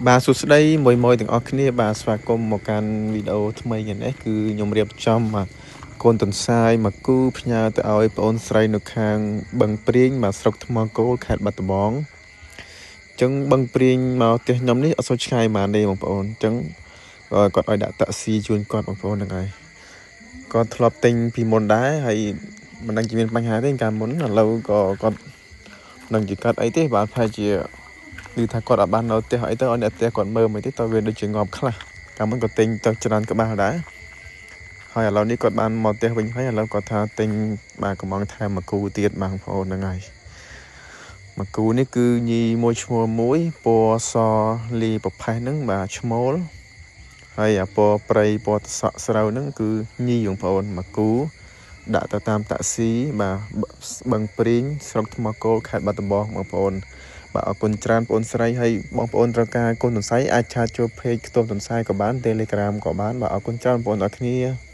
បាទសួស្តីមួយមួយទាំងអស់គ្នាបាទស្វាគមន៍មកកាន់វីដេអូថ្មីថ្ងៃនេះគឺខ្ញុំរៀបចំបាទកូនទន្សាយមកគូផ្ញើទៅឲ្យប្អូនស្រីនៅខាងបឹងព្រាងបាទស្រុកថ្មគោលខេត្តបាត់ដំបងអញ្ចឹងបឹងព្រាងមកផ្ទះខ្ញុំនេះអត់សូវឆ្ងាយប៉ុន្មានទេបងប្អូនអញ្ចឹងគាត់ឲ្យដាក់តាក់ស៊ីជូនគាត់បងប្អូនហ្នឹងហើយគាត់ធ្លាប់ទិញពីមុនដែរហើយមិនដឹងជាមានបញ្ហាទេកាលមុនឥឡូវក៏គាត់មិនដឹងជាកាត់អីទេបាទប្រហែលជា ឬថាគាត់អត់បាននៅផ្ទះអីទៅឲ្យអ្នកផ្ទះគាត់មើលមិនទេតើវាដូចជាងាប់ខ្លះកាលមុនក៏ទិញទៅច្រើនក្បាលដែរហើយឥឡូវនេះគាត់បានមកផ្ទះវិញហើយឥឡូវគាត់ថាទិញបាទកំងថែមមួយគូទៀតបាទបងប្អូនហ្នឹងហើយមួយគូនេះគឺញីមួយឈ្មោះមួយពណ៌សលីប្រផេះហ្នឹងបាទឈ្មោលហើយអាពណ៌ព្រៃពណ៌សក់ស្រូវហ្នឹងគឺញីបងប្អូនមួយគូដាក់ទៅតាមតាក់ស៊ីបាទបឹងព្រីងស្រុកថ្មគោលខេត្តបាត់ដំបងបងប្អូនបាទអរគុណច្រើនបងប្អូនស្រីហើយបងប្អូនត្រូវការកូនទន្សាយអាចឆាតចូល page ខ្ទមទន្សាយក៏បាន Telegram ក៏បានបាទអរគុណច្រើនបងប្អូនអរគ្នា។